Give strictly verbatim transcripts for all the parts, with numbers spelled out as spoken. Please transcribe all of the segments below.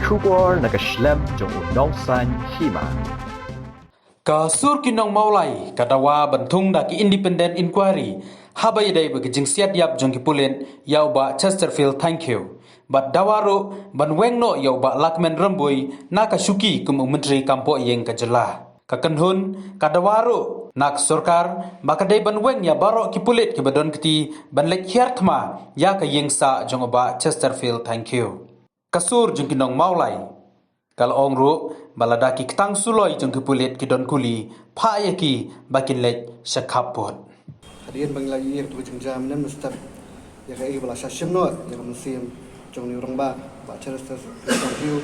Khubor na ka shlem jong u nongsan hima. Ka sur ki nong Mawlai ka dawa ban thung da ki independent inquiry haba ïadei bad ka jingsiat ïap jong ki pulit ïa u Bah Chesterfield Thangkhiew. Bad dawa ruh ban weng noh ïa u Bah Lahkmen Rymbui na ka shuki kum u Myntri Kam Pohïing ka jylla. Ka kynhun ka dawa ruh na ka sorkar ba ka dei ban weng ïa baroh ki pulit kiba don kti ban leit hiar thma ïa ka ïing sah jong u Bah Chesterfield Thangkhiew. Ka sur jong ki nong Mawlai ka la ong ruh ba lada ki ktang suloi jong ki pulit ki don kuli, phah ïa ki ba kin leit sha khappud. Hadien ba ngi la ïohi ïa ka jingjia mynne mynstep ïa kaei ba la shah shim noh ïa ka mynsiem jong u rangbah Bah Chesterfield Thangkhiew,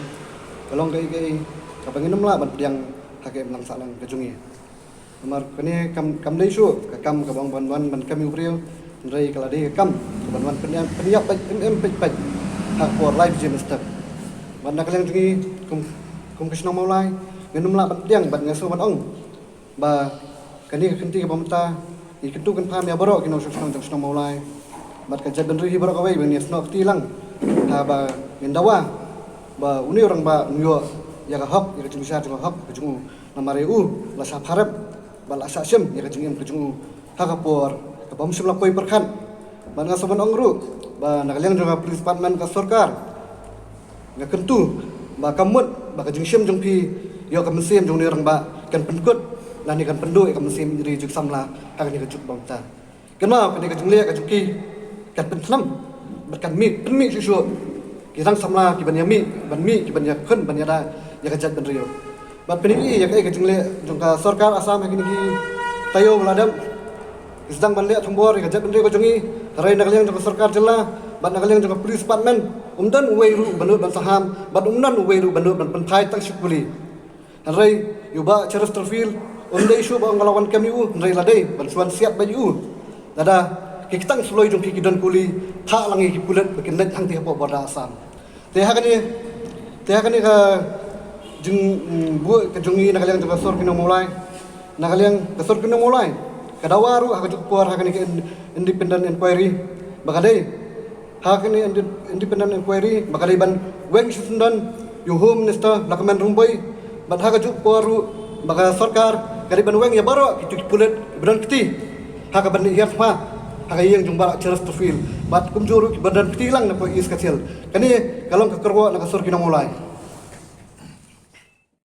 ka long kaei kaei kaba ngin ym lah ban pdiang ha ka imlang sahlang ka jong ngi. Namar kane kam, kam dei shuh ka kam kaba ong ban wan ban kam ïa u briew, hynrei ka la dei ka kam ban wan pynïap, pynïap peit, em, em, peit, peit ha ka por lai baje mynstep. Bad na ka liang jong ngi kum, kum ka shnong Mawlai, ngin ym lah ban pdiang bad nga sngew ban ong ba kane ka kynti kaba mynta ngi kyntu kynpham ïa baroh ki nongshong shnong jong shnong Mawlai bad ka jaitbynriew hi baroh kawei ba ngin ïasnoh kti lang, haba ngin dawa ba une u rangbah un ïoh ïa ka hok, ïa ka jingbishar jong ka hok ka jong u. Namar ïa u la shah pharep bad la shah shim ïa ka jingim ka jong u ha ka por kaba ym shym la poi pyrkhat. Bad nga sa ban ong ruh ba na ka liang jong ka police department, ka sorkar, nga kyntu ba ka mut ba ka jingshim jong phi ïa ka mynsiem jong une u rangbah kan pynkut lane kan pynduh ïa ka mynsiem ri jong ki samla ha kane ka juk ba mynta. Kynmaw kane ka jingleh ka jong ki kan pynthlam bad kan mih, pynmih shuh shuh ki rang samla ki ban ïa mih, ban mih, ki ban ïa khun, ban ïada ïa ka jaitbynriew. Bad pynmih ïa kaei ka jingleh jong ka sorkar Assam ha kine ki taïew ba la dep. Ki sdang ban leh thombor ïa ka jaitbynriew ka jong ngi, hynrei na ka liang jong ka sorkar jylla bad na ka liang jong ka police department, um don uwei ruh ban nud ban saham bad um don uwei ruh ban nud ban pynphai tang shi kuli. Hynrei ïa u Bah Chesterfield, um dei shuh ba ong ka la wan kam ïa u, hynrei la dei ban shu wan siat beit ïa u. Lada ki ktang suloi jong phi ki don kuli, phah lang ïa ki pulit ba kin leit hangtei hapoh border Assam. Te ha kane, te ha kane ka jing, mm, buh ka jong ngi na ka liang jong ka sur ki nong Mawlai, na ka liang ka sur ki nong Mawlai ka dawa ruh ha ka juk por ha kane ka in-, independent inquiry ba ka dei ha kane inde-, independent inquiry ba ka dei ban weng shisyndon ïa u Home Minister Lahkmen Rymbui, bad ha ka juk por ruh ba ka sorkar ka dei ban weng ïa baroh kito ki pulit kiba don kti ha kaban hiar thma ha ka ïing jong u Bah Chesterfield bad kumjuh ruh kiba don kti lang na poh East Khasi Hills. Kane ka long ka kyrwoh na ka sur ki nong Mawlai.